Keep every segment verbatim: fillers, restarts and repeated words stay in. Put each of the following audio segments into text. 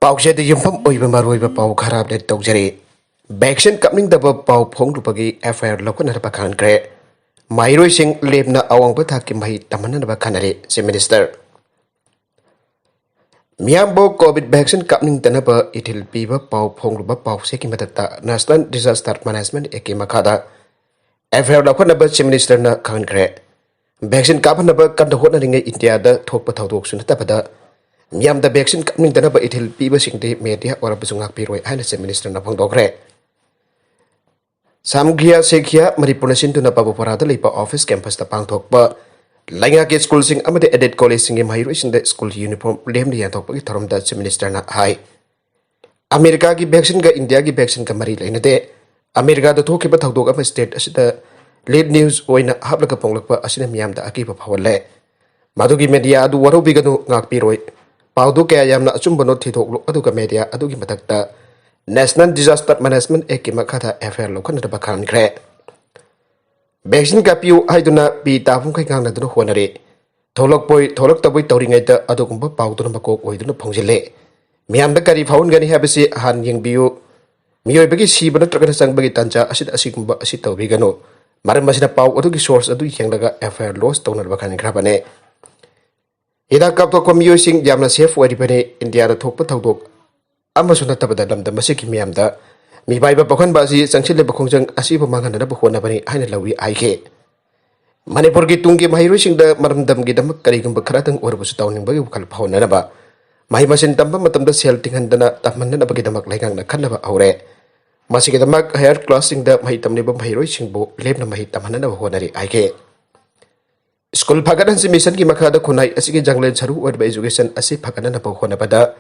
ꯄꯥꯎꯆꯦꯗ ꯌꯨꯝꯐꯝ ꯑꯣꯏꯕ ꯃꯔꯨꯑꯣꯏꯕ ꯄꯥꯎ ꯈꯔ ꯑꯞꯗꯦꯠ ꯇꯧꯖꯔꯤ꯫ ꯚꯦꯛꯁꯤꯟ ꯀꯥꯞꯅꯤꯡꯗꯕ ꯄꯥꯎ ꯐꯣꯡꯂꯨꯕꯒꯤ ꯑꯦꯐ ꯑꯥꯏ ꯑꯥꯔ ꯂꯧꯈꯠꯅꯔꯛꯄ ꯈꯪꯍꯟꯈ꯭ꯔꯦ꯫ ꯃꯍꯩꯔꯣꯏꯁꯤꯡ ꯂꯦꯝꯅ ꯑꯋꯥꯡꯕ ꯊꯥꯛꯀꯤ ꯃꯍꯩ ꯇꯝꯍꯟꯅꯅꯕ ꯈꯟꯅꯔꯤ, ꯆꯤꯐ ꯃꯤꯅꯤꯁꯇꯔ꯫ ꯃꯤꯌꯥꯝꯕꯨ ꯀꯣꯚꯤꯗ ꯚꯦꯛꯁꯤꯟ ꯀꯥꯞꯅꯤꯡꯗꯅꯕ ꯏꯊꯤꯜ ꯄꯤꯕ ꯄꯥꯎ ꯐꯣꯡꯂꯨꯕ ꯄꯥꯎꯆꯦꯒꯤ ꯃꯊꯛꯇ ꯅꯦꯁꯅꯦꯜ ꯗꯤꯖꯥꯁꯇꯔ ꯃꯦꯅꯦꯖꯃꯦꯟꯠ ꯑꯦꯛꯀꯤ ꯃꯈꯥꯗ F I R ꯂꯧꯈꯠꯅꯕ chief ꯃꯤꯅꯤꯁꯇꯔꯅ ꯈꯪꯍꯟꯈ꯭ꯔꯦ꯫ Vaccine ꯀꯥꯞꯍꯟꯅꯕ ꯀꯟꯅ ꯍꯣꯠꯅꯔꯤꯉꯩ ꯏꯟꯗꯤꯌꯥꯗ ꯊꯣꯛꯄ ꯊꯧꯗꯣꯛꯁꯨ ꯅꯠꯇꯕꯗ ꯃꯤꯌꯥꯝꯗ ꯚꯦꯛꯁꯤꯟ ꯀꯥꯞꯅꯤꯡꯗꯅꯕ ꯏꯊꯤꯜ ꯄꯤꯕꯁꯤꯡꯗꯤ ꯃꯦꯗꯤꯌꯥ ꯑꯣꯏꯔꯕꯁꯨ ꯉꯥꯛꯄꯤꯔꯣꯏ ꯍꯥꯏꯅ ꯆꯤꯐ ꯃꯤꯅꯤꯁꯇꯔꯅ ꯐꯣꯡꯗꯣꯛꯈ꯭ꯔꯦ꯫ ꯁꯥꯝꯒ꯭ꯔꯤꯌꯥ ꯁꯦꯈꯤꯌꯥ ꯃꯅꯤꯄꯨꯔꯅ ꯁꯤꯟꯗꯨꯅ ꯄꯥꯕꯨꯄꯥꯔꯥꯗ ꯂꯩꯕ ꯑꯣꯐꯤꯁ ꯀꯦꯝꯄꯁꯇ ꯄꯥꯡꯊꯣꯛꯄ ꯂꯩꯉꯥꯛꯀꯤ ꯁ꯭ꯀꯨꯜꯁꯤꯡ ꯑꯃꯗꯤ ꯑꯦꯗꯦꯗ ꯀꯣꯂꯦꯖꯁꯤꯡꯒꯤ ꯃꯍꯩꯔꯣꯏꯁꯤꯡꯗ ꯁ꯭ꯀꯨꯜ ꯌꯨꯅꯤꯐꯣꯔꯝ ꯂꯦꯝꯅ ꯌꯦꯟꯊꯣꯛꯄꯒꯤ ꯊꯧꯔꯝꯗ ꯆꯤꯐ ꯃꯤꯅꯤꯁꯇꯔꯅ ꯍꯥꯏ, ꯑꯃꯦꯔꯤꯀꯥꯒꯤ ꯚꯦꯛꯁꯤꯟꯒ ꯏꯟꯗꯤꯌꯥꯒꯤ ꯚꯦꯛꯁꯤꯟꯒ ꯃꯔꯤ ꯂꯩꯅꯗꯦ꯫ ꯑꯃꯦꯔꯤꯀꯥꯗ ꯊꯣꯛꯈꯤꯕ ꯊꯧꯗꯣꯛ ꯑꯃ ꯁ꯭ꯇꯦꯠ ꯑꯁꯤꯗ ꯂꯤꯗ ꯅ꯭ꯌꯨꯁ ꯑꯣꯏꯅ ꯍꯥꯞꯂꯒ ꯐꯣꯡꯂꯛꯄ ꯑꯁꯤꯅ ꯃꯤꯌꯥꯝꯗ ꯑꯀꯤꯕ ꯐꯥꯎꯍꯜꯂꯦ꯫ ꯃꯗꯨꯒꯤ ꯃꯦꯗꯤꯌꯥ ꯑꯗꯨ ꯋꯥꯔꯧꯕꯤꯒꯅꯨ, ꯉꯥꯛꯄꯤꯔꯣꯏ꯫ ꯄꯥꯎꯗꯨ ꯀꯌꯥ ꯌꯥꯝꯅ ꯑꯆꯨꯝꯕꯅꯣ ꯊꯤꯗꯣꯛꯂꯨ, ꯑꯗꯨꯒ ꯃꯦꯗꯤꯌꯥ ꯑꯗꯨꯒꯤ ꯃꯊꯛꯇ ꯅꯦꯁꯅꯦꯜ ꯗꯤꯖꯥꯁꯇꯔ ꯃꯦꯅꯦꯖꯃꯦꯟꯠ ꯑꯦꯛꯀꯤ ꯃꯈꯥꯗ ꯑꯦꯐ ꯑꯥꯏ ꯑꯥꯔ ꯂꯧꯈꯠꯅꯅꯕ ꯈꯪꯍꯟꯈ꯭ꯔꯦ꯫ ꯚꯦꯛꯁꯤꯟ ꯀꯥꯞꯄꯤꯌꯨ ꯍꯥꯏꯗꯨꯅ ꯄꯤ ꯇꯥꯐꯝꯈꯩ ꯉꯥꯡꯅꯗꯨꯅ ꯍꯣꯠꯅꯔꯤ꯫ ꯊꯣꯛꯂꯛꯄꯣꯏ ꯊꯣꯛꯂꯛꯇꯕꯣꯏ ꯇꯧꯔꯤꯉꯩꯗ ꯑꯗꯨꯒꯨꯝꯕ ꯄꯥꯎꯗꯨꯅ ꯃꯀꯣꯛ ꯑꯣꯏꯗꯨꯅ ꯐꯣꯡꯖꯤꯜꯂꯦ꯫ ꯃꯤꯌꯥꯝꯗ ꯀꯔꯤ ꯐꯥꯎꯍꯟꯒꯅꯤ ꯍꯥꯏꯕꯁꯤ ꯍꯥꯟꯅ ꯌꯦꯡꯕꯤꯌꯨ꯫ ꯃꯤꯑꯣꯏꯕꯒꯤ ꯁꯤꯕ ꯅꯠꯇ꯭ꯔꯒꯅ ꯆꯪꯕꯒꯤ ꯇꯥꯟꯖꯥ ꯑꯁꯤꯗ ꯑꯁꯤꯒꯨꯝꯕ ꯑꯁꯤ ꯇꯧꯕꯤꯒꯅꯨ꯫ ꯃꯔꯝ ꯑꯁꯤꯅ ꯄꯥꯎ ꯑꯗꯨꯒꯤ ꯁꯣꯔꯁ ꯑꯗꯨ ꯌꯦꯡꯂꯒ ꯑꯦꯐ ꯑꯥꯏ ꯑꯥꯔ ꯂꯣꯖ ꯇꯧꯅꯅꯕ ꯈꯟꯈ꯭ꯔꯕꯅꯤ꯫ ꯍꯤꯗꯥꯛ ꯀꯥꯞꯊꯣꯛꯄ ꯃꯤꯑꯣꯏꯁꯤꯡ ꯌꯥꯝꯅ ꯁꯦꯐ ꯑꯣꯏꯔꯤꯕꯅꯤ꯫ ꯏꯟꯗꯤꯌꯥꯗ ꯊꯣꯛꯄ ꯊꯧꯗꯣꯛ ꯑꯃꯁꯨ ꯅꯠꯇꯕꯗ ꯂꯝꯗꯝ ꯑꯁꯤꯒꯤ ꯃꯤꯌꯥꯝꯗ ꯃꯤꯄꯥꯏꯕ ꯄꯣꯛꯍꯟꯕ ꯑꯁꯤ ꯆꯪꯁꯤꯜꯂꯤꯕ ꯈꯣꯡꯖꯪ ꯑꯁꯤꯕꯨ ꯃꯥꯡꯍꯟꯅꯅꯕ ꯍꯣꯠꯅꯕꯅꯤ ꯍꯥꯏꯅ ꯂꯧꯏ ꯍꯥꯏꯈꯤ꯫ ꯃꯅꯤꯄꯨꯔꯒꯤ ꯇꯨꯡꯒꯤ ꯃꯍꯩꯔꯣꯏꯁꯤꯡꯗ ꯃꯔꯝꯗꯝꯒꯤꯗꯃꯛ ꯀꯔꯤꯒꯨꯝꯕ ꯈꯔꯗꯪ ꯑꯣꯏꯔꯕꯁꯨ ꯇꯧꯅꯤꯡꯕꯒꯤ ꯋꯥꯈꯜ ꯐꯥꯎꯅꯅꯕ ꯃꯍꯩ ꯃꯁꯤꯡ ꯇꯝꯕ ꯃꯇꯝꯗ ꯁꯦꯜ ꯇꯤꯡꯍꯟꯗꯅ ꯇꯝꯍꯟꯅꯅꯕꯒꯤꯗꯃꯛ ꯂꯩꯉꯥꯛꯅ ꯈꯟꯅꯕ ꯍꯧꯔꯦ꯫ ꯃꯁꯤꯒꯤꯗꯃꯛ ꯍꯥꯌꯔ ꯀ꯭ꯂꯥꯁꯁꯤꯡꯗ ꯃꯍꯩ ꯇꯝꯂꯤꯕ ꯃꯍꯩꯔꯣꯏꯁꯤꯡꯕꯨ ꯂꯦꯞꯅ ꯃꯍꯩ ꯇꯝꯍꯟꯅꯅꯕ ꯍꯣꯠꯅꯔꯤ ꯍꯥꯏꯈꯤ꯫ ꯁ꯭ꯀꯨꯜ ꯐꯒꯠꯍꯟꯁꯤ ꯃꯤꯁꯟꯒꯤ ꯃꯈꯥꯗ ꯈꯨꯟꯅꯥꯏ ꯑꯁꯤꯒꯤ ꯖꯪꯂꯦꯟ ꯁꯔꯨ ꯑꯣꯏꯔꯤꯕ ꯏꯖꯨꯀꯦꯁꯟ ꯑꯁꯤ ꯐꯒꯠꯅꯅꯕ ꯍꯣꯠꯅꯕꯗ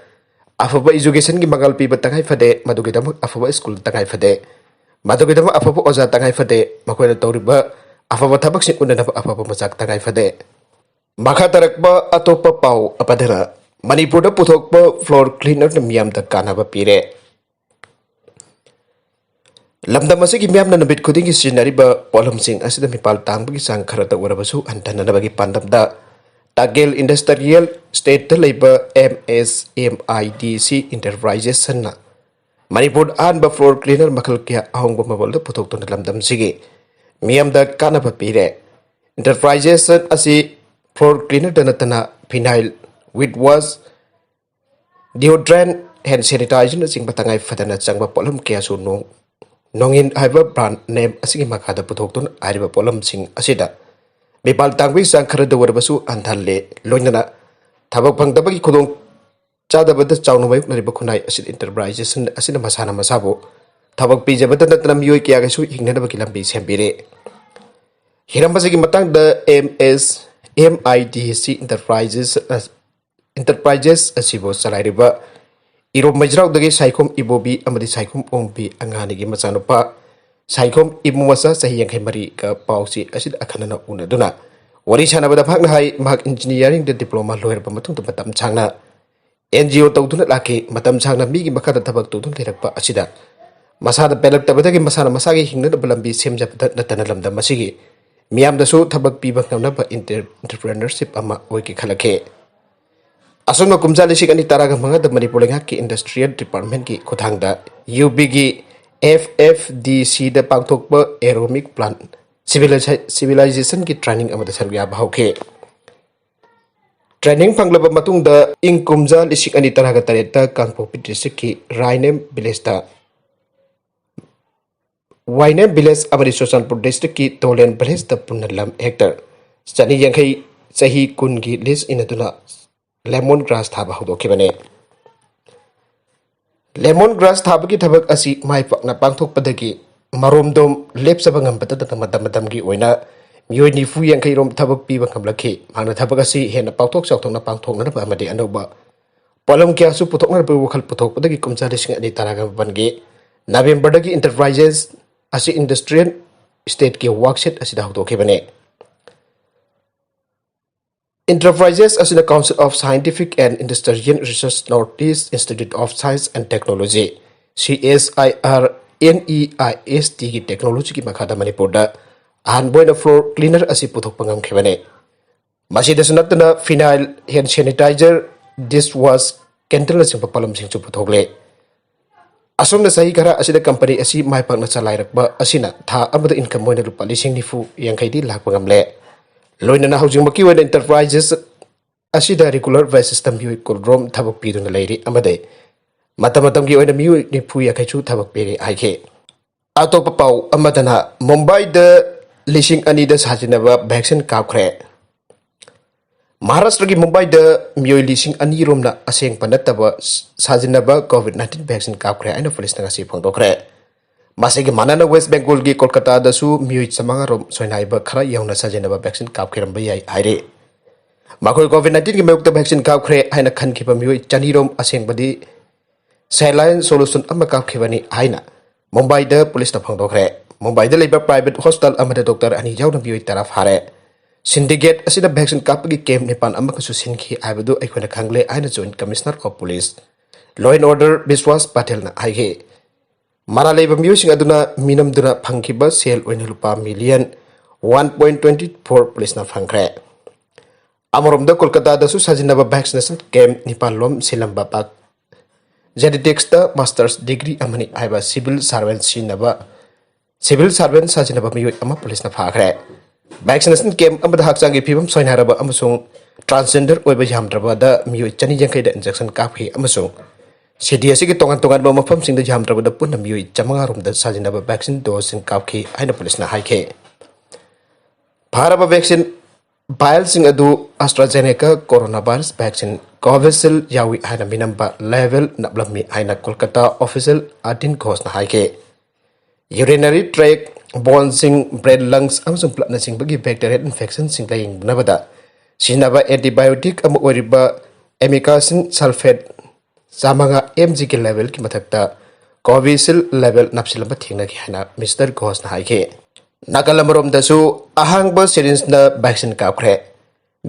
ꯑꯐꯕ ꯏꯖꯨꯀꯦꯁꯟꯒꯤ ꯃꯉꯥꯜ ꯄꯤꯕ ꯇꯉꯥꯏ ꯐꯗꯦ, ꯃꯗꯨꯒꯤꯗꯃꯛ ꯑꯐꯕ ꯁ꯭ꯀꯨꯜ ꯇꯉꯥꯏ ꯐꯗꯦ, ꯃꯗꯨꯒꯤꯗꯃꯛ ꯑꯐꯕ ꯑꯣꯖꯥ ꯇꯉꯥꯏ ꯐꯗꯦ, ꯃꯈꯣꯏꯅ ꯇꯧꯔꯤꯕ ꯑꯐꯕ ꯊꯕꯛꯁꯤꯡ ꯎꯠꯅꯅꯕ ꯑꯐꯕ ꯃꯆꯥꯛ ꯇꯉꯥꯏ ꯐꯗꯦ꯫ ꯃꯈꯥ ꯇꯥꯔꯛꯄ ꯑꯇꯣꯞꯄ ꯄꯥꯎ ꯑꯃꯗꯅ ꯃꯅꯤꯄꯨꯔꯗ ꯄꯨꯊꯣꯛꯄ ꯐ꯭ꯂꯣꯔ ꯀ꯭ꯂꯤꯅꯔꯅ ꯃꯤꯌꯥꯝꯗ ꯀꯥꯟꯅꯕ ꯄꯤꯔꯦ꯫ ꯂꯝꯗꯝ ꯑꯁꯤꯒꯤ ꯃꯤꯌꯥꯝꯅ ꯅꯨꯃꯤꯠ ꯈꯨꯗꯤꯡꯒꯤ ꯁꯤꯖꯤꯟꯅꯔꯤꯕ ꯄꯣꯠꯂꯝꯁꯤꯡ ꯑꯁꯤꯗ ꯃꯤꯄꯥꯜ ꯇꯥꯡꯕꯒꯤ ꯆꯥꯡ ꯈꯔꯇ ꯑꯣꯏꯔꯕꯁꯨ ꯍꯟꯊꯅꯅꯕꯒꯤ ꯄꯥꯟꯗꯝꯗ ꯑꯒꯦꯜ ꯏꯟꯗꯁꯇ꯭ꯔꯤꯌꯦꯜ ꯏꯁꯇꯦꯠꯇ ꯂꯩꯕ M S M I D C Enterprises ꯅ ꯃꯅꯤꯄꯨꯔꯗ ꯑꯍꯥꯟꯕ floor cleaner ꯃꯈꯜ ꯀꯌꯥ ꯑꯍꯣꯡꯕ ꯃꯃꯜꯗ ꯄꯨꯊꯣꯛꯇꯨꯅ ꯂꯝꯗꯝꯁꯤꯒꯤ ꯃꯤꯌꯥꯝꯗ ꯀꯥꯟꯅꯕ ꯄꯤꯔꯦ꯫ Enterprises ꯑꯁꯤ floor cleaner ꯗ ꯅꯠꯇꯅ phenyl, wet wash, deodorant, hand sanitizer ꯅꯆꯤꯡꯕ ꯇꯉꯥꯏ ꯐꯗꯅ ꯆꯪꯕ ꯄꯣꯠꯂꯝ ꯀꯌꯥꯁꯨ ꯅꯣꯡ-, ꯅꯣꯡꯏꯟ ꯍꯥꯏꯕ brand name ꯑꯁꯤꯒꯤ ꯃꯈꯥꯗ ꯄꯨꯊꯣꯛꯇꯨꯅ ꯍꯥꯏꯔꯤꯕ ꯄꯣꯠꯂꯝꯁꯤꯡ ꯑꯁꯤꯗ ꯃꯤꯄꯥꯜ ꯇꯥꯡꯕꯒꯤ ꯆꯥꯡ ꯈꯔꯗ ꯑꯣꯏꯔꯕꯁꯨ ꯍꯟꯊꯍꯜꯂꯦ꯫ ꯂꯣꯏꯅꯅ ꯊꯕꯛ ꯐꯪꯗꯕꯒꯤ ꯈꯨꯗꯣꯡ ꯆꯥꯗꯕꯗ ꯆꯥꯎꯅ ꯃꯥꯌꯣꯛꯅꯔꯤꯕ ꯈꯨꯟꯅꯥꯏ ꯑꯁꯤꯗ enterprises ꯑꯁꯤꯅ ꯃꯁꯥꯅ ꯃꯁꯥꯕꯨ ꯊꯕꯛ ꯄꯤꯖꯕꯗ ꯅꯠꯇꯅ ꯃꯤꯑꯣꯏ ꯀꯌꯥꯒꯤꯁꯨ ꯍꯤꯡꯅꯅꯕꯒꯤ ꯂꯝꯕꯤ ꯁꯦꯝꯕꯤꯔꯦ꯫ ꯍꯤꯔꯝ ꯑꯁꯤꯒꯤ ꯃꯇꯥꯡꯗ M S M I D C Enterprises, Enterprises ꯑꯁꯤꯕꯨ ꯆꯂꯥꯏꯔꯤꯕ ꯏꯔꯣꯝ ꯃꯩꯖ꯭ꯔꯥꯎꯗꯒꯤ ꯁꯥꯏꯈꯣꯝ ꯏꯕꯣꯕꯤ ꯑꯃꯗꯤ ꯁꯥꯏꯈꯣꯝ ꯑꯣꯡꯕꯤ ꯑꯉꯥꯅꯤꯒꯤ ꯃꯆꯥꯅꯨꯄꯥ ꯁꯥꯏꯈꯣꯝ ꯏꯕꯨꯡ ꯃꯆꯥ ꯆꯍꯤ ꯌꯥꯡꯈꯩ ꯃꯔꯤꯒ ꯄꯥꯎꯆꯦ ꯑꯁꯤꯗ ꯑꯈꯟꯅꯅ ꯎꯅꯗꯨꯅ ꯋꯥꯔꯤ ꯁꯥꯟꯅꯕꯗ ꯃꯍꯥꯛꯅ ꯍꯥꯏ, ꯃꯍꯥꯛ engineering ꯗ diploma ꯂꯣꯏꯔꯕ ꯃꯇꯨꯡꯗ ꯃꯇꯝ ꯁꯥꯡꯅ N G O ꯇꯧꯗꯨꯅ ꯂꯥꯛꯈꯤ꯫ ꯃꯇꯝ ꯁꯥꯡꯅ ꯃꯤꯒꯤ ꯃꯈꯥꯗ ꯊꯕꯛ ꯇꯧꯗꯨꯅ ꯂꯩꯔꯛꯄ ꯑꯁꯤꯗ ꯃꯁꯥꯗ ꯄꯦꯜꯂꯛꯇꯕꯗꯒꯤ ꯃꯁꯥꯅ ꯃꯁꯥꯒꯤ ꯍꯤꯡꯅꯅꯕ ꯂꯝꯕꯤ ꯁꯦꯝꯖꯕꯗ ꯅꯠꯇꯅ ꯂꯝꯗꯝ ꯑꯁꯤꯒꯤ ꯃꯤꯌꯥꯝꯗꯁꯨ ꯊꯕꯛ ꯄꯤꯕ ꯉꯝꯅꯕ inter-, entrepreneurship ꯑꯃ ꯑꯣꯏꯒꯦ ꯈꯜꯂꯛꯈꯤ꯫ ꯑꯁꯨꯝꯅ ꯀꯨꯝꯖꯥ ꯂꯤꯁꯤꯡ ꯑꯅꯤ ꯇꯔꯥꯒ ꯃꯉꯥꯗ ꯃꯅꯤꯄꯨꯔ ꯂꯩꯉꯥꯛꯀꯤ industrial department ꯀꯤ ꯈꯨꯠꯊꯥꯡꯗ U P ꯒꯤ F F D C ꯗ ꯄꯥꯡꯊꯣꯛꯄ aeromic plant civiliza-, civilization ꯒꯤ training ꯑꯃꯗ ꯁꯔꯨꯛ ꯌꯥꯕ ꯍꯧꯈꯤ꯫ Training ꯐꯪꯂꯕ ꯃꯇꯨꯡꯗ ꯏꯪ ꯀꯨꯝꯖꯥ ꯂꯤꯁꯤꯡ ꯑꯅꯤ ꯇꯔꯥꯒ ꯇꯔꯦꯠꯇ ꯀꯥꯡꯄꯣꯛꯄꯤ district ꯀꯤ ꯔꯥꯏꯅꯦꯝ village ꯇ, ꯋꯥꯏꯅꯦꯝ village ꯑꯃꯗꯤ ꯆꯨꯔꯆꯥꯟꯄꯨꯔ district ꯀꯤ ꯇꯣꯂꯦꯟ village ꯇ ꯄꯨꯟꯅ ꯂꯝ hectare ꯆꯅꯤ ꯌꯥꯡꯈꯩ ꯆꯍꯤ ꯀꯨꯟꯒꯤ lease ꯏꯟꯅꯗꯨꯅ lemon grass ꯊꯥꯕ ꯍꯧꯗꯣꯛꯈꯤꯕꯅꯤ꯫ Lemon grass ꯊꯥꯕꯒꯤ ꯊꯕꯛ ꯑꯁꯤ ꯃꯥꯏ ꯄꯥꯛꯅ ꯄꯥꯡꯊꯣꯛꯄꯗꯒꯤ ꯃꯔꯣꯝꯗꯣꯝ ꯂꯦꯞꯆꯕ ꯉꯝꯕꯇ ꯅꯠꯇꯅ ꯃꯇꯝ ꯃꯇꯝꯒꯤ ꯑꯣꯏꯅ ꯃꯤꯑꯣꯏ ꯅꯤꯐꯨ ꯌꯥꯡꯈꯩ ꯔꯣꯝ ꯊꯕꯛ ꯄꯤꯕ ꯉꯝꯂꯛꯈꯤ꯫ ꯃꯍꯥꯛꯅ ꯊꯕꯛ ꯑꯁꯤ ꯍꯦꯟꯅ ꯄꯥꯛꯊꯣꯛ ꯆꯥꯎꯊꯣꯛꯅ ꯄꯥꯡꯊꯣꯛꯅꯅꯕ ꯑꯃꯗꯤ ꯑꯅꯧꯕ ꯄꯣꯠꯂꯝ ꯀꯌꯥꯁꯨ ꯄꯨꯊꯣꯛꯅꯅꯕꯒꯤ ꯋꯥꯈꯜ ꯄꯨꯊꯣꯛꯄꯗꯒꯤ ꯀꯨꯝꯖꯥ ꯂꯤꯁꯤꯡ ꯑꯅꯤ ꯇꯔꯥꯒ ꯃꯥꯄꯟꯒꯤ November ꯗꯒꯤ enterprises ꯑꯁꯤ industrial estate ꯀꯤ work shed ꯑꯁꯤꯗ ꯍꯧꯗꯣꯛꯈꯤꯕꯅꯤ꯫ Enterprises ꯑꯁꯤꯅ Council of Scientific and Industrial Research, North East Institute of Science and Technology, C S I R N E I S T ꯒꯤ technology ꯒꯤ ꯃꯈꯥꯗ ꯃꯅꯤꯄꯨꯔꯗ ꯑꯍꯥꯟꯕ ꯑꯣꯏꯅ floor cleaner ꯑꯁꯤ ꯄꯨꯊꯣꯛꯄ ꯉꯝꯈꯤꯕꯅꯤ꯫ ꯃꯁꯤꯗꯁꯨ ꯅꯠꯇꯅ phenyl, hand sanitizer, dish wash, candleꯅꯆꯤꯡꯕ ꯄꯣꯠꯂꯝꯁꯤꯡꯁꯨ ꯄꯨꯊꯣꯛꯂꯦ꯫ ꯑꯁꯨꯝꯅ ꯆꯍꯤ ꯈꯔ ꯑꯁꯤꯗ ꯀꯝꯄꯅꯤ ꯑꯁꯤ ꯃꯥꯏ ꯄꯥꯛꯅ ꯆꯂꯥꯏꯔꯛꯄ ꯑꯁꯤꯅ ꯊꯥ ꯑꯃꯗ income ꯑꯣꯏꯅ ꯂꯨꯄꯥ ꯂꯤꯁꯤꯡ ꯅꯤꯐꯨ ꯌꯥꯡꯈꯩꯗꯤ ꯂꯥꯛꯄ ꯉꯝꯂꯦ꯫ ꯂꯣꯏꯅꯅ ꯍꯧꯖꯤꯛꯃꯛꯀꯤ ꯑꯣꯏꯅ enterprises ꯑꯁꯤꯗ regular basisꯇ ꯃꯤꯑꯣꯏ ꯀꯨꯟꯔꯣꯝ ꯊꯕꯛ ꯄꯤꯗꯨꯅ ꯂꯩꯔꯤ ꯑꯃꯗꯤ ꯃꯇꯝ ꯃꯇꯝꯒꯤ ꯑꯣꯏꯅ ꯃꯤꯑꯣꯏ ꯅꯤꯐꯨ ꯌꯥꯡꯈꯩꯁꯨ ꯊꯕꯛ ꯄꯤꯔꯤ ꯍꯥꯏꯈꯤ꯫ ꯑꯇꯣꯞꯄ ꯄꯥꯎ ꯑꯃꯗꯅ ꯃꯨꯝꯕꯥꯏꯗ ꯂꯤꯁꯤꯡ ꯑꯅꯤꯗ ꯁꯥꯖꯤꯟꯅꯕ vaccine ꯀꯥꯞꯈ꯭ꯔꯦ꯫ ꯃꯍꯥꯔꯥꯁꯇ꯭ꯔꯒꯤ ꯃꯨꯝꯕꯥꯏꯗ ꯃꯤꯑꯣꯏ ꯂꯤꯁꯤꯡ ꯑꯅꯤ ꯔꯣꯝꯅ ꯑꯁꯦꯡꯕ ꯅꯠꯇꯕ ꯁꯥꯖꯤꯟꯅꯕ COVID nineteen vaccine ꯀꯥꯞꯈ꯭ꯔꯦ ꯍꯥꯏꯅ ꯄꯨꯂꯤꯁꯅ ꯉꯁꯤ ꯐꯣꯡꯗꯣꯛꯈ꯭ꯔꯦ꯫ ꯃꯁꯤꯒꯤ ꯃꯥꯟꯅꯅ West Bengalꯒꯤ ꯀꯣꯜꯀꯇꯥꯗꯁꯨ ꯃꯤꯑꯣꯏ ꯆꯥꯃꯉꯥ ꯔꯣꯝ ꯁꯣꯏꯅꯥꯏꯕ ꯈꯔ ꯌꯥꯎꯅ ꯁꯥꯖꯤꯟꯅꯕ vaccine ꯀꯥꯞꯈꯤꯔꯝꯕ ꯌꯥꯏ ꯍꯥꯏꯔꯤ꯫ ꯃꯈꯣꯏ COVID nineteenꯒꯤ ꯃꯥꯌꯣꯛꯇ vaccine ꯀꯥꯞꯈ꯭ꯔꯦ ꯍꯥꯏꯅ ꯈꯟꯈꯤꯕ ꯃꯤꯑꯣꯏ ꯆꯅꯤ ꯔꯣꯝ ꯑꯁꯦꯡꯕꯗꯤ saline solution ꯑꯃ ꯀꯥꯞꯈꯤꯕꯅꯤ ꯍꯥꯏꯅ ꯃꯨꯝꯕꯥꯏꯗ ꯄꯨꯂꯤꯁꯅ ꯐꯣꯡꯗꯣꯛꯈ꯭ꯔꯦ꯫ ꯃꯨꯝꯕꯥꯏꯗ ꯂꯩꯕ private hospital ꯑꯃꯗ doctor ꯑꯅꯤ ꯌꯥꯎꯅ ꯃꯤꯑꯣꯏ ꯇꯔꯥ ꯐꯥꯔꯦ꯫ Syndicate ꯑꯁꯤꯗ vaccine ꯀꯥꯞꯄꯒꯤ camp ꯅꯤꯄꯥꯟ ꯑꯃꯒꯁꯨ ꯁꯤꯟꯈꯤ ꯍꯥꯏꯕꯗꯨ ꯑꯩꯈꯣꯏꯅ ꯈꯪꯂꯦ ꯍꯥꯏꯅ Joint Commissioner of Police, Law and Order ꯕꯤꯁ꯭ꯋꯥꯁ ꯄꯇꯦꯜꯅ ꯍꯥꯏꯈꯤ꯫ ꯃꯔꯥꯜ ꯂꯩꯕ ꯃꯤꯑꯣꯏꯁꯤꯡ ꯑꯗꯨꯅ ꯃꯤꯅꯝꯗꯨꯅ ꯐꯪꯈꯤꯕ ꯁꯦꯜ ꯑꯣꯏꯅ ꯂꯨꯄꯥ million one point twenty four ꯄꯨꯂꯤꯁꯅ ꯐꯪꯈ꯭ꯔꯦ꯫ ꯑꯃꯔꯣꯝꯗ ꯀꯣꯜꯀꯇꯥꯗꯁꯨ ꯁꯥꯖꯤꯟꯅꯕ vaccination camp ꯅꯤꯄꯥꯟ ꯂꯣꯝ ꯁꯤꯜꯂꯝꯕ ꯄꯥꯛ geneticsꯇ master's degree ꯑꯃꯅꯤ ꯍꯥꯏꯕ civil servant ꯁꯤꯖꯤꯟꯅꯕ civil servant ꯁꯥꯖꯤꯟꯅꯕ ꯃꯤꯑꯣꯏ ꯑꯃ ꯄꯨꯂꯤꯁꯅ ꯐꯥꯈ꯭ꯔꯦ꯫ Vaccination camp ꯑꯃꯗ ꯍꯛꯆꯥꯡꯒꯤ ꯐꯤꯕꯝ ꯁꯣꯏꯅꯥꯏꯔꯕ ꯑꯃꯁꯨꯡ transgender ꯑꯣꯏꯕ ꯌꯥꯝꯗ꯭ꯔꯕꯗ ꯃꯤꯑꯣꯏ ꯆꯅꯤ ꯌꯥꯡꯈꯩꯗ injection ꯀꯥꯞꯈꯤ ꯑꯃꯁꯨꯡ city ꯑꯁꯤꯒꯤ ꯇꯣꯉꯥꯟ ꯇꯣꯉꯥꯟꯕ ꯃꯐꯝꯁꯤꯡꯗ ꯌꯥꯝꯗ꯭ꯔꯕꯗ ꯄꯨꯟꯅ ꯃꯤꯑꯣꯏ ꯆꯥꯃꯉꯥ ꯔꯣꯝꯗ ꯁꯥꯖꯤꯟꯅꯕ vaccine doseꯁꯤꯡ ꯀꯥꯞꯈꯤ ꯍꯥꯏꯅ ꯄꯨꯂꯤꯁꯅ ꯍꯥꯏꯈꯤ꯫ ꯐꯥꯔꯕ vaccine vialꯁꯤꯡ ꯑꯗꯨ AstraZeneca coronavirus vaccine Covishield ꯌꯥꯎꯏ ꯍꯥꯏꯅ ꯃꯤꯅꯝꯕ label ꯅꯞꯂꯝꯃꯤ ꯍꯥꯏꯅ ꯀꯣꯜꯀꯇꯥ official ꯑꯔꯗꯤꯟ ꯘꯣꯁꯅ ꯍꯥꯏꯈꯤ꯫ Urinary tract, boneꯁꯤꯡ, brain, lungs ꯑꯃꯁꯨꯡ bloodꯅꯆꯤꯡꯕꯒꯤ bacterial infectionꯁꯤꯡ ꯂꯥꯌꯦꯡꯅꯕꯗ ꯁꯤꯖꯤꯟꯅꯕ antibiotic ꯑꯃ ꯑꯣꯏꯔꯤꯕ amikacin sulphate ꯆꯥꯃꯉꯥ mgꯒꯤ labelꯒꯤ ꯃꯊꯛꯇ Covishield label ꯅꯞꯁꯤꯜꯂꯝꯕ ꯊꯦꯡꯅꯈꯤ ꯍꯥꯏꯅ Mister ꯘꯣꯁꯅ ꯍꯥꯏꯈꯤ꯫ ꯅꯥꯀꯜ ꯑꯃꯔꯣꯝꯗꯁꯨ ꯑꯍꯥꯡꯕ syringeꯅ vaccine ꯀꯥꯞꯈ꯭ꯔꯦ꯫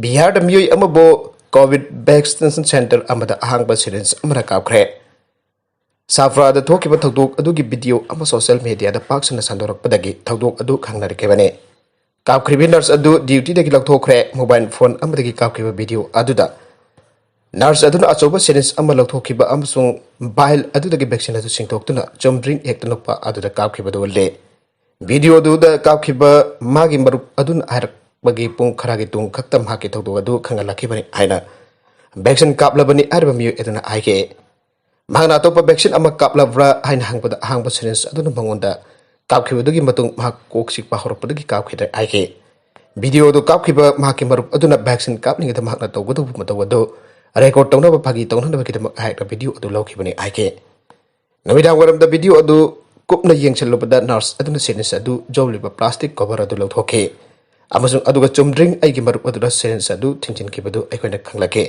ꯕꯤꯍꯥꯔꯗ ꯃꯤꯑꯣꯏ ꯑꯃꯕꯨ COVID vaccination center ꯑꯃꯗ ꯑꯍꯥꯡꯕ syringe ꯑꯃꯅ ꯀꯥꯞꯈ꯭ꯔꯦ꯫ ꯁꯥꯐ꯭ꯔꯥꯗ ꯊꯣꯛꯈꯤꯕ ꯊꯧꯗꯣꯛ ꯑꯗꯨꯒꯤ video ꯑꯃ social mediaꯗ ꯄꯥꯛ ꯁꯟꯅ ꯁꯟꯗꯣꯔꯛꯄꯗꯒꯤ ꯊꯧꯗꯣꯛ ꯑꯗꯨ ꯈꯪꯅꯔꯛꯈꯤꯕꯅꯤ꯫ ꯀꯥꯞꯈ꯭ꯔꯤꯕ ꯅꯔꯁ ꯑꯗꯨ ꯗ꯭ꯌꯨꯇꯤꯗꯒꯤ ꯂꯧꯊꯣꯛꯈ꯭ꯔꯦ꯫ ꯃꯣꯕꯥꯏꯜ ꯐꯣꯟ ꯑꯃꯗꯒꯤ ꯀꯥꯞꯈꯤꯕ ꯚꯤꯗꯤꯑꯣ ꯑꯗꯨꯗ ꯅꯔꯁ ꯑꯗꯨꯅ ꯑꯆꯧꯕ ꯁꯤꯔꯤꯟꯖ ꯑꯃ ꯂꯧꯊꯣꯛꯈꯤꯕ ꯑꯃꯁꯨꯡ ꯚꯥꯏꯜ ꯑꯗꯨꯗꯒꯤ ꯚꯦꯛꯁꯤꯟ ꯑꯗꯨ ꯆꯤꯡꯊꯣꯛꯇꯨꯅ ꯆꯨꯝꯗ꯭ꯔꯤꯡ ꯍꯦꯛꯇ ꯅꯣꯛꯄ ꯑꯗꯨꯗ ꯀꯥꯞꯈꯤꯕꯗꯨ ꯎꯠꯂꯤ꯫ ꯚꯤꯗꯤꯑꯣꯗꯨꯗ ꯀꯥꯞꯈꯤꯕ ꯃꯥꯒꯤ ꯃꯔꯨꯞ ꯑꯗꯨꯅ ꯍꯥꯏꯔꯛꯄꯒꯤ ꯄꯨꯡ ꯈꯔꯒꯤ ꯇꯨꯡ ꯈꯛꯇ ꯃꯍꯥꯛꯀꯤ ꯊꯧꯗꯣꯛ ꯑꯗꯨ ꯈꯪꯍꯜꯂꯛꯈꯤꯕꯅꯤ ꯍꯥꯏꯅ ꯚꯦꯛꯁꯤꯟ ꯀꯥꯞꯂꯕꯅꯤ ꯍꯥꯏꯔꯤꯕ ꯃꯤꯑꯣꯏ ꯑꯗꯨꯅ ꯍꯥꯏꯈꯤ꯫ ꯃꯍꯥꯛꯅ ꯑꯇꯣꯞꯄ ꯚꯦꯛꯁꯤꯟ ꯑꯃ ꯀꯥꯞꯂꯕ꯭ꯔꯥ ꯍꯥꯏꯅ ꯍꯪꯕꯗ ꯑꯍꯥꯡꯕ ꯁꯤꯔꯤꯟꯖ ꯑꯗꯨꯅ ꯃꯉꯣꯟꯗ ꯀꯥꯞꯈꯤꯕꯗꯨꯒꯤ ꯃꯇꯨꯡ ꯃꯍꯥꯛ ꯀꯣꯛ ꯆꯤꯛꯄ ꯍꯧꯔꯛꯄꯗꯒꯤ ꯀꯥꯞꯈꯤꯗ꯭ꯔꯦ ꯍꯥꯏꯈꯤ꯫ ꯚꯤꯗꯤꯑꯣ ꯑꯗꯨ ꯀꯥꯞꯈꯤꯕ ꯃꯍꯥꯛꯀꯤ ꯃꯔꯨꯞ ꯑꯗꯨꯅ ꯚꯦꯛꯁꯤꯟ ꯀꯥꯞꯂꯤꯉꯩꯗ ꯃꯍꯥꯛꯅ ꯇꯧꯒꯗꯧꯕ ꯃꯇꯧ ꯑꯗꯨ ꯔꯦꯀꯣꯔꯗ ꯇꯧꯅꯕ ꯐꯥꯒꯤ ꯇꯧꯅꯅꯕꯒꯤꯗꯃꯛ ꯍꯥꯏꯔꯛꯄ ꯚꯤꯗꯤꯑꯣ ꯑꯗꯨ ꯂꯧꯈꯤꯕꯅꯤ ꯍꯥꯏꯈꯤ꯫ ꯅꯨꯃꯤꯗꯥꯡ ꯋꯥꯏꯔꯝꯗ ꯚꯤꯗꯤꯑꯣ ꯑꯗꯨ ꯀꯨꯞꯅ ꯌꯦꯡꯁꯤꯜꯂꯨꯕꯗ ꯅꯔꯁ ꯑꯗꯨꯅ ꯁꯤꯔꯤꯟꯖ ꯑꯗꯨ ꯌꯣꯜꯂꯤꯕ ꯄ꯭ꯂꯥꯁꯇꯤꯛ ꯀꯣꯚꯔ ꯑꯗꯨ ꯂꯧꯊꯣꯛꯈꯤ ꯑꯃꯁꯨꯡ ꯑꯗꯨꯒ ꯆꯨꯝꯗ꯭ꯔꯤꯡ ꯑꯩꯒꯤ ꯃꯔꯨꯞ ꯑꯗꯨꯗ ꯁꯤꯔꯤꯟꯖ ꯑꯗꯨ ꯊꯤꯡꯖꯤꯟꯈꯤꯕꯗꯨ ꯑꯩꯈꯣꯏꯅ ꯈꯪꯂꯛꯈꯤ꯫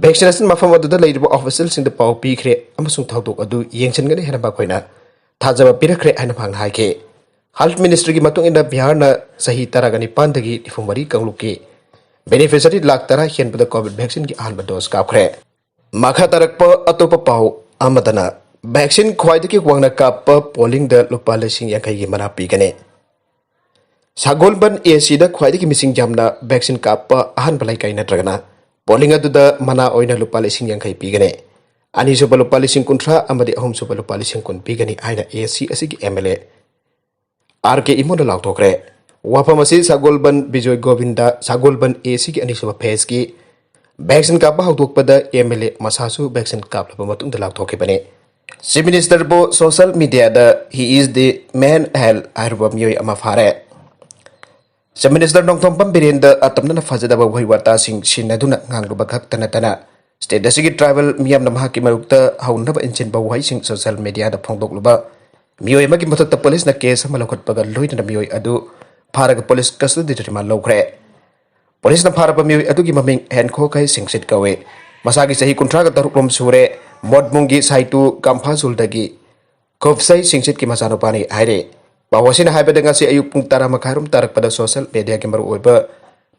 ꯚꯦꯛꯁꯤꯅꯦꯁꯟ ꯃꯐꯝ ꯑꯗꯨꯗ ꯂꯩꯔꯤꯕ ꯑꯣꯐꯤꯁꯤꯌꯦꯜꯁꯤꯡꯗ ꯄꯥꯎ ꯄꯤꯈ꯭ꯔꯦ ꯑꯃꯁꯨꯡ ꯊꯧꯗꯣꯛ ꯑꯗꯨ ꯌꯦꯡꯁꯤꯟꯒꯅꯤ ꯍꯥꯏꯅ ꯃꯈꯣꯏꯅ ꯊꯥꯖꯕ ꯄꯤꯔꯛꯈ꯭ꯔꯦ ꯍꯥꯏꯅ ꯃꯍꯥꯛꯅ ꯍꯥꯏꯈꯤ꯫ ꯍꯦꯜꯊ ꯃꯤꯅꯤꯁꯇ꯭ꯔꯤꯒꯤ ꯃꯇꯨꯡ ꯏꯟꯅ ꯕꯤꯍꯥꯔꯅ ꯆꯍꯤ ꯇꯔꯥꯒ ꯅꯤꯄꯥꯟꯗꯒꯤ ꯅꯤꯐꯨ ꯃꯔꯤ ꯀꯥꯡꯂꯨꯞꯀꯤ ꯕꯦꯅꯤꯐꯤꯁꯔꯤ ꯂꯥꯈ ꯇꯔꯥ ꯍꯦꯟꯕꯗ ꯀꯣꯚꯤꯗ ꯚꯦꯛꯁꯤꯟꯒꯤ ꯑꯍꯥꯟꯕ ꯗꯣꯁ ꯀꯥꯞꯈ꯭ꯔꯦ꯫ ꯃꯈꯥ ꯇꯥꯔꯛꯄ ꯑꯇꯣꯞꯄ ꯄꯥꯎ ꯑꯃꯗꯅ ꯚꯦꯛꯁꯤꯟ ꯈ꯭ꯋꯥꯏꯗꯒꯤ ꯋꯥꯡꯅ ꯀꯥꯞꯄ ꯄꯣꯂꯤꯡꯗ ꯂꯨꯄꯥ ꯂꯤꯁꯤꯡ ꯌꯥꯡꯈꯩꯒꯤ ꯃꯅꯥ ꯄꯤꯒꯅꯤ꯫ ꯁꯒꯣꯜꯕꯟ ꯑꯦ ꯁꯤꯗ ꯈ꯭ꯋꯥꯏꯗꯒꯤ ꯃꯤꯁꯤꯡ ꯌꯥꯝꯅ ꯚꯦꯛꯁꯤꯟ ꯀꯥꯞꯄ ꯑꯍꯥꯟꯕ ꯂꯩꯀꯥꯏ ꯅꯠꯇ꯭ꯔꯒꯅ ꯄꯣꯂꯤꯡ ꯑꯗꯨꯗ ꯃꯅꯥ ꯑꯣꯏꯅ ꯂꯨꯄꯥ ꯂꯤꯁꯤꯡ ꯌꯥꯡꯈꯩ ꯄꯤꯒꯅꯤ꯫ ꯑꯅꯤꯁꯨꯕ ꯂꯨꯄꯥ ꯂꯤꯁꯤꯡ ꯀꯨꯟꯊ꯭ꯔꯥ ꯑꯃꯗꯤ ꯑꯍꯨꯝꯁꯨꯕ ꯂꯨꯄꯥ ꯂꯤꯁꯤꯡ ꯀꯨꯟ ꯄꯤꯒꯅꯤ ꯍꯥꯏꯅ ꯑꯦ ꯁꯤ ꯑꯁꯤꯒꯤ ꯑꯦꯝ ꯑꯦꯜ ꯑꯦ ꯑꯥꯔ ꯀꯦ ꯏꯃꯣꯅ ꯂꯥꯎꯊꯣꯛꯈ꯭ꯔꯦ꯫ ꯋꯥꯐꯝ ꯑꯁꯤ ꯁꯒꯣꯜꯕꯟ ꯕꯤꯖꯣꯏ ꯒꯣꯕꯤꯟꯗ ꯁꯒꯣꯜꯕꯟ ꯑꯦ ꯁꯤꯒꯤ ꯑꯅꯤꯁꯨꯕ ꯐꯦꯖꯀꯤ ꯚꯦꯛꯁꯤꯟ ꯀꯥꯞꯄ ꯍꯧꯗꯣꯛꯄꯗ ꯑꯦꯝ ꯑꯦꯜ ꯑꯦ ꯃꯁꯥꯁꯨ ꯚꯦꯛꯁꯤꯟ ꯀꯥꯞꯂꯕ ꯃꯇꯨꯡꯗ ꯂꯥꯎꯊꯣꯛꯈꯤꯕꯅꯤ꯫ ꯆꯤꯐ ꯃꯤꯅꯤꯁꯇꯔꯕꯨ ꯁꯣꯁꯤꯌꯦꯜ ꯃꯤꯗꯤꯌꯥꯗ "He is the man" ꯍꯥꯏꯔꯨꯕ ꯃꯤꯑꯣꯏ ꯑꯃ ꯐꯥꯔꯦ꯫ ꯆꯤꯐ ꯃꯤꯅꯤꯁꯇꯔ ꯅꯣꯡꯊꯣꯝꯕꯝ ꯕꯤꯔꯦꯟꯗ ꯑꯇꯝꯅꯅ ꯐꯖꯗꯕ ꯋꯥꯍꯩ ꯋꯥꯇꯥꯁꯤꯡ ꯁꯤꯖꯤꯟꯅꯗꯨꯅ ꯉꯥꯡꯂꯨꯕ ꯈꯛꯇ ꯅꯠꯇꯅ ꯁ꯭ꯇꯦꯠ ꯑꯁꯤꯒꯤ ꯇ꯭ꯔꯥꯏꯕꯦꯜ ꯃꯤꯌꯥꯝꯅ ꯃꯍꯥꯛꯀꯤ ꯃꯥꯌꯣꯛꯇ ꯍꯧꯅꯅꯕ ꯏꯟꯁꯤꯟꯕ ꯋꯥꯍꯩꯁꯤꯡ ꯁꯣꯁꯤꯌꯦꯜ ꯃꯤꯗꯤꯌꯥꯗ ꯐꯣꯡꯗꯣꯛꯂꯨꯕ ꯃꯤꯑꯣꯏ ꯑꯃꯒꯤ ꯃꯊꯛꯇ ꯄꯨꯂꯤꯁꯅ ꯀꯦꯁ ꯑꯃ ꯂꯧꯈꯠꯄꯒ ꯂꯣꯏꯅꯅ ꯃꯤꯑꯣꯏ ꯑꯗꯨ ꯐꯥꯔꯒ ꯄꯨꯂꯤꯁ ꯀꯁꯇꯗꯤꯗ ꯔꯤꯃꯥꯟ ꯂꯧꯈ꯭ꯔꯦ꯫ ꯄꯨꯂꯤꯁꯅ ꯐꯥꯔꯕ ꯃꯤꯑꯣꯏ ꯑꯗꯨꯒꯤ ꯃꯃꯤꯡ ꯍꯦꯟꯈꯣꯈꯩ ꯁꯤꯡꯁꯤꯠ ꯀꯧꯏ꯫ ꯃꯁꯥꯒꯤ ꯆꯍꯤ ꯀꯨꯟꯊ꯭ꯔꯥꯒ ꯇꯔꯨꯛ ꯂꯣꯝ ꯁꯨꯔꯦ꯫ ꯃꯣꯠꯕꯨꯡꯒꯤ ꯁꯥꯏꯇꯨ ꯀꯥꯝꯐꯥꯖꯨꯜꯗꯒꯤ ꯈꯨꯞꯁꯩ ꯁꯤꯡꯁꯤꯠꯀꯤ ꯃꯆꯥꯅꯨꯄꯥꯅꯤ ꯍꯥꯏꯔꯤ꯫ ꯄꯥꯎ ꯑꯁꯤꯅ ꯍꯥꯏꯕꯗ ꯉꯁꯤ ꯑꯌꯨꯛ ꯄꯨꯡ ꯇꯔꯥ ꯃꯈꯥꯏꯔꯣꯝ ꯇꯥꯔꯛꯄꯗ ꯁꯣꯁꯤꯌꯦꯜ ꯃꯤꯗꯤꯌꯥꯒꯤ ꯃꯔꯨꯑꯣꯏꯕ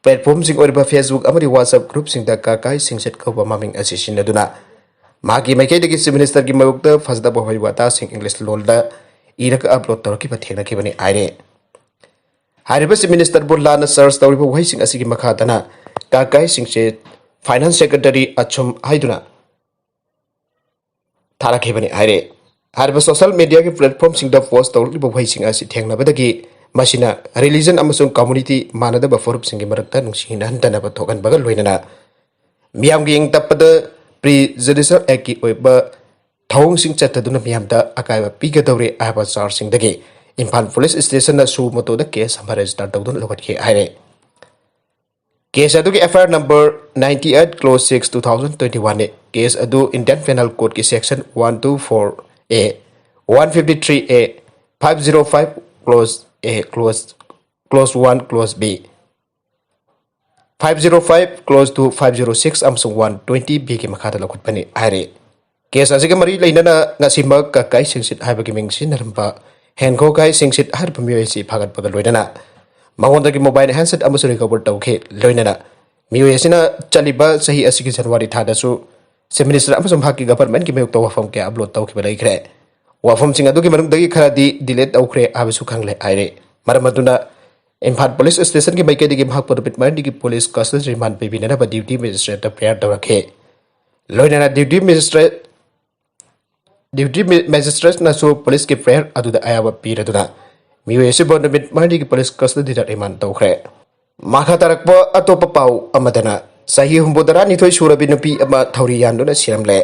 ꯄ꯭ꯂꯦꯠꯐꯣꯝꯁꯤꯡ ꯑꯣꯏꯔꯤꯕ ꯐꯦꯁꯕꯨꯛ ꯑꯃꯗꯤ ꯋꯥꯆꯞ ꯒ꯭ꯔꯨꯞꯁꯤꯡꯗ ꯀꯥꯀꯥꯏ ꯁꯤꯡꯁꯤꯠ ꯀꯧꯕ ꯃꯃꯤꯡ ꯑꯁꯤ ꯁꯤꯖꯤꯟꯅꯗꯨꯅ ꯃꯍꯥꯛꯀꯤ ꯃꯥꯏꯀꯩꯗꯒꯤ ꯆꯤꯐ ꯃꯤꯅꯤꯁꯇꯔꯒꯤ ꯃꯥꯌꯣꯛꯇ ꯐꯖꯗꯕ ꯋꯥꯍꯩ ꯋꯥꯇꯥꯁꯤꯡ ꯏꯪꯂꯤꯁ ꯂꯣꯜꯗ ꯏꯔꯒ ꯑꯞꯂꯣꯗ ꯇꯧꯔꯛꯈꯤꯕ ꯊꯦꯡꯅꯈꯤꯕꯅꯤ ꯍꯥꯏꯔꯤ꯫ ꯍꯥꯏꯔꯤꯕ ꯆꯤꯐ ꯃꯤꯅꯤꯁꯇꯔꯕꯨ ꯂꯥꯟꯅ ꯆꯥꯔꯖ ꯇꯧꯔꯤꯕ ꯋꯥꯍꯩꯁꯤꯡ ꯑꯁꯤꯒꯤ ꯃꯈꯥꯗꯅ ꯀꯥꯀꯥꯏꯁꯤꯡꯁꯦ ꯐꯥꯏꯅꯥꯟꯁ ꯁꯦꯀ꯭ꯔꯦꯇꯔꯤ ꯑꯆꯨꯝ ꯍꯥꯏꯗꯨꯅ ꯊꯥꯔꯛꯈꯤꯕꯅꯤ ꯍꯥꯏꯔꯦ꯫ ꯍꯥꯏꯔꯤꯕ ꯁꯣꯁꯤꯌꯦꯜ ꯃꯤꯗꯤꯌꯥꯒꯤ ꯄ꯭ꯂꯦꯠꯐꯣꯔꯝꯁꯤꯡꯗ ꯄꯣꯁ ꯇꯧꯔꯛꯂꯤꯕ ꯋꯥꯍꯩꯁꯤꯡ ꯑꯁꯤ ꯊꯦꯡꯅꯕꯗꯒꯤ ꯃꯁꯤꯅ ꯔꯤꯂꯤꯖꯟ ꯑꯃꯁꯨꯡ ꯀꯝꯃꯨꯅꯤꯇꯤ ꯃꯥꯟꯅꯗꯕ ꯐꯨꯔꯨꯞꯁꯤꯡꯒꯤ ꯃꯔꯛꯇ ꯅꯨꯡꯁꯤ ꯍꯟꯊꯅꯕ ꯊꯣꯛꯍꯟꯕꯒ ꯂꯣꯏꯅꯅ ꯃꯤꯌꯥꯝꯒꯤ ꯏꯪ ꯇꯞꯄꯗ ꯄ꯭ꯔꯤꯖꯨꯗꯤꯁꯤꯌꯦꯜ ꯑꯦꯛꯀꯤ ꯑꯣꯏꯕ ꯊꯧꯑꯣꯡꯁꯤꯡ ꯆꯠꯊꯗꯨꯅ ꯃꯤꯌꯥꯝꯗ ꯑꯀꯥꯏꯕ ꯄꯤꯒꯗꯧꯔꯦ ꯍꯥꯏꯕ ꯆꯥꯔꯖꯁꯤꯡꯗꯒꯤ ꯏꯝꯐꯥꯜ ꯄꯨꯂꯤꯁ ꯁ꯭ꯇꯦꯁꯟꯅ ꯁꯨ ꯃꯣꯇꯣꯗ ꯀꯦꯁ ꯑꯃ ꯔꯦꯖꯤꯁꯇꯔ ꯇꯧꯗꯨꯅ ꯂꯧꯈꯠꯈꯤ ꯍꯥꯏꯔꯦ꯫ ꯀꯦꯁ ꯑꯗꯨꯒꯤ F I R number ninety eight clause six two thousand twenty one ꯅꯤ꯫ ꯀꯦꯁ ꯑꯗꯨ ꯏꯟꯗꯤꯌꯟ ꯄꯦꯅꯦꯜ ꯀꯣꯗꯀꯤ section one two four A, one fifty three A, five zero five clause A, clause clause one, clause B, five zero five clause two, five zero six ꯑꯃꯁꯨꯡ one twenty B ꯒꯤ ꯃꯈꯥꯗ ꯂꯧꯈꯠꯄꯅꯤ ꯍꯥꯏꯔꯤ꯫ Case ꯑꯁꯤꯒ ꯃꯔꯤ ꯂꯩꯅꯅ ꯉꯁꯤꯃꯛ ꯀꯀꯥꯏ ꯁꯤꯡꯁꯤꯠ ꯍꯥꯏꯕꯒꯤ ꯃꯤꯡ ꯁꯤꯖꯤꯟꯅꯔꯝꯕ ꯍꯦꯟꯈꯣꯀꯥꯏ ꯁꯤꯡꯁꯤꯠ ꯍꯥꯏꯔꯤꯕ ꯃꯤꯑꯣꯏ ꯑꯁꯤ ꯐꯥꯒꯠꯄꯒ ꯂꯣꯏꯅꯅ ꯃꯉꯣꯟꯗꯒꯤ ꯃꯣꯕꯥꯏꯜ ꯍꯦꯟꯁꯦꯠ ꯑꯃꯁꯨ ꯔꯤꯀꯣꯚꯔ ꯇꯧꯈꯤ꯫ ꯂꯣꯏꯅꯅ ꯃꯤꯑꯣꯏ ꯑꯁꯤꯅ ꯆꯠꯂꯤꯕ ꯆꯍꯤ ꯑꯁꯤꯒꯤ ꯖꯅꯋꯥꯔꯤ ꯊꯥꯗꯁꯨ ꯆꯤꯐ ꯃꯤꯅꯤꯁꯇꯔ ꯑꯃꯁꯨꯡ ꯃꯍꯥꯛꯀꯤ ꯒꯚꯔꯟꯃꯦꯟꯠꯀꯤ ꯃꯥꯌꯣꯛꯇ ꯋꯥꯐꯝ ꯀꯌꯥ ꯑꯞꯂꯣꯗ ꯇꯧꯈꯤꯕ ꯂꯩꯈ꯭ꯔꯦ꯫ ꯋꯥꯐꯝꯁꯤꯡ ꯑꯗꯨꯒꯤ ꯃꯅꯨꯡꯗꯒꯤ ꯈꯔꯗꯤ ꯗꯤꯂꯤꯠ ꯇꯧꯈ꯭ꯔꯦ ꯍꯥꯏꯕꯁꯨ ꯈꯪꯂꯦ ꯍꯥꯏꯔꯦ꯫ ꯃꯔꯝ ꯑꯗꯨꯅ ꯏꯝꯐꯥꯜ ꯄꯨꯂꯤꯁ ꯁ꯭ꯇꯦꯁꯟꯒꯤ ꯃꯥꯏꯀꯩꯗꯒꯤ ꯃꯍꯥꯛꯄꯨ ꯅꯨꯃꯤꯠ ꯃꯔꯤꯅꯤꯒꯤ ꯄꯨꯂꯤꯁ ꯀꯁꯇꯗꯤ ꯔꯤꯃꯥꯟ ꯄꯤꯕꯤꯅꯅꯕ ꯗ꯭ꯌꯨꯇꯤ ꯃꯦꯖꯤꯁꯇ꯭ꯔꯦꯠꯇ ꯐꯤꯔꯌꯥꯗ ꯇꯧꯔꯛꯈꯤ꯫ ꯂꯣꯏꯅꯅ ꯗ꯭ꯌꯨꯇꯤ ꯃꯦꯖꯤꯁꯇ꯭ꯔꯦꯠ ꯗ꯭ꯌꯨꯇꯤ ꯃꯦ-, ꯃꯦꯖꯤꯁꯇ꯭ꯔꯦꯠꯅꯁꯨ ꯄꯨꯂꯤꯁꯀꯤ ꯐꯤꯔꯌꯥꯗ ꯑꯗꯨꯗ ꯑꯌꯥꯕ ꯄꯤꯔꯗꯨꯅ ꯃꯤꯑꯣꯏ ꯑꯁꯤꯕꯨ ꯅꯨꯃꯤꯠ ꯃꯔꯤꯅꯤꯒꯤ ꯄꯨꯂꯤꯁ ꯀꯁꯇꯗꯤꯗ ꯔꯤꯃꯥꯟ ꯇꯧꯈ꯭ꯔꯦ꯫ ꯃꯈꯥ ꯇꯥꯔꯛꯄ ꯑꯇꯣꯞꯄ ꯄꯥꯎ ꯑꯃꯗꯅ ꯆꯍꯤ ꯍꯨꯝꯐꯨꯇꯔꯥꯅꯤꯊꯣꯏ ꯁꯨꯔꯕꯤ ꯅꯨꯄꯤ ꯑꯃ ꯊꯧꯔꯤ ꯌꯥꯟꯗꯨꯅ ꯁꯤꯔꯝꯂꯦ꯫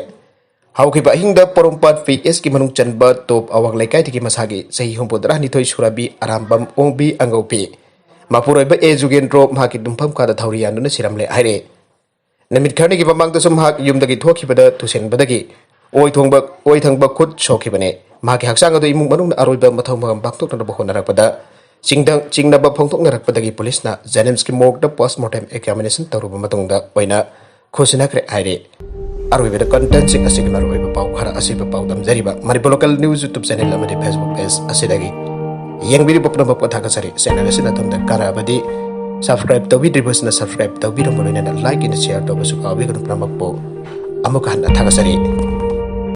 ꯍꯧꯈꯤꯕ ꯑꯍꯤꯡꯗ ꯄꯣꯔꯣꯝꯄꯥꯠ ꯄꯤ ꯑꯦꯁꯀꯤ ꯃꯅꯨꯡ ꯆꯟꯕ ꯇꯣꯞ ꯑꯋꯥꯡ ꯂꯩꯀꯥꯏꯗꯒꯤ ꯃꯁꯥꯒꯤ ꯆꯍꯤ ꯍꯨꯝꯐꯨꯇꯔꯥꯅꯤꯊꯣꯏ ꯁꯨꯔꯕꯤ ꯑꯔꯥꯝꯕꯝ ꯑꯣꯡꯕꯤ ꯑꯉꯧꯕꯤ ꯃꯄꯨꯔꯣꯏꯕ ꯑꯦ ꯖꯨꯒꯦꯟꯗ꯭ꯔꯣ ꯃꯍꯥꯛꯀꯤ ꯇꯨꯝꯐꯝ ꯀꯥꯗ ꯊꯧꯔꯤ ꯌꯥꯟꯗꯨꯅ ꯁꯤꯔꯝꯂꯦ ꯍꯥꯏꯔꯦ꯫ ꯅꯨꯃꯤꯠ ꯈꯔꯅꯤꯒꯤ ꯃꯃꯥꯡꯗꯁꯨ ꯃꯍꯥꯛ ꯌꯨꯝꯗꯒꯤ ꯊꯣꯛꯈꯤꯕꯗ ꯇꯨꯁꯤꯟꯕꯗꯒꯤ ꯑꯣꯏ ꯊꯣꯡꯕ, ꯑꯣꯏ ꯊꯪꯕ ꯈꯨꯠ ꯁꯣꯛꯈꯤꯕꯅꯤ꯫ ꯃꯍꯥꯛꯀꯤ ꯍꯛꯆꯥꯡ ꯑꯗꯨ ꯏꯃꯨꯡ ꯃꯅꯨꯡꯅ ꯑꯔꯣꯏꯕ ꯃꯊꯧ ꯃꯉꯝ ꯄꯥꯡꯊꯣꯛꯅꯅꯕ ꯍꯣꯠꯅꯔꯛꯄꯗ ꯆꯤꯡꯗ-, ꯆꯤꯡꯅꯕ ꯐꯣꯡꯗꯣꯛꯅꯔꯛꯄꯗꯒꯤ ꯄꯨꯂꯤꯁꯅ ꯖꯦꯅꯤꯝꯁꯀꯤ ꯃꯣꯔꯒꯇ ꯄꯣꯁꯃꯣꯔꯇꯦꯝ ꯑꯦꯛꯖꯥꯃꯤꯅꯦꯁꯟ ꯇꯧꯔꯨꯕ ꯃꯇꯨꯡꯗ ꯑꯣꯏꯅ ꯈꯨꯠꯁꯤꯟꯅꯈ꯭ꯔꯦ ꯍꯥꯏꯔꯤ꯫ ꯑꯔꯣꯏꯕꯗ ꯀꯟꯇꯦꯟꯠꯁꯤꯡ ꯑꯁꯤꯒꯤ ꯃꯔꯨꯑꯣꯏꯕ ꯄꯥꯎ ꯈꯔ ꯑꯁꯤꯕ ꯄꯥꯎ ꯇꯝꯖꯔꯤꯕ Manipur local news YouTube channel ꯑꯃꯗꯤ ꯐꯦꯁꯕꯨꯛ ꯄꯦꯖ ꯑꯁꯤꯗꯒꯤ꯫ ꯌꯦꯡꯕꯤꯔꯤꯕ ꯄꯨꯝꯅꯃꯛꯄꯨ ꯊꯥꯒꯠꯆꯔꯤ꯫ ꯆꯦꯅꯦꯜ ꯑꯁꯤꯅ ꯑꯗꯣꯝꯗ ꯀꯥꯟꯅꯕꯗꯤ ꯁꯕꯁꯀ꯭ꯔꯥꯏꯕ ꯇꯧꯕꯤꯗ꯭ꯔꯤꯕꯁꯤꯅ ꯁꯕꯁꯀ꯭ꯔꯥꯏꯕ ꯇꯧꯕꯤꯔꯝꯕ ꯂꯣꯏꯅꯅ ꯂꯥꯏꯛ ꯑꯦꯟ ꯁꯤꯌꯔ ꯇꯧꯕꯁꯨ ꯀꯥꯎꯕꯤꯒꯅꯨ ꯄꯨꯝꯅꯃꯛꯄꯨ꯫ ꯑꯃꯨꯛꯀ ꯍꯟꯅ ꯊꯥꯒꯠꯆꯔꯤ꯫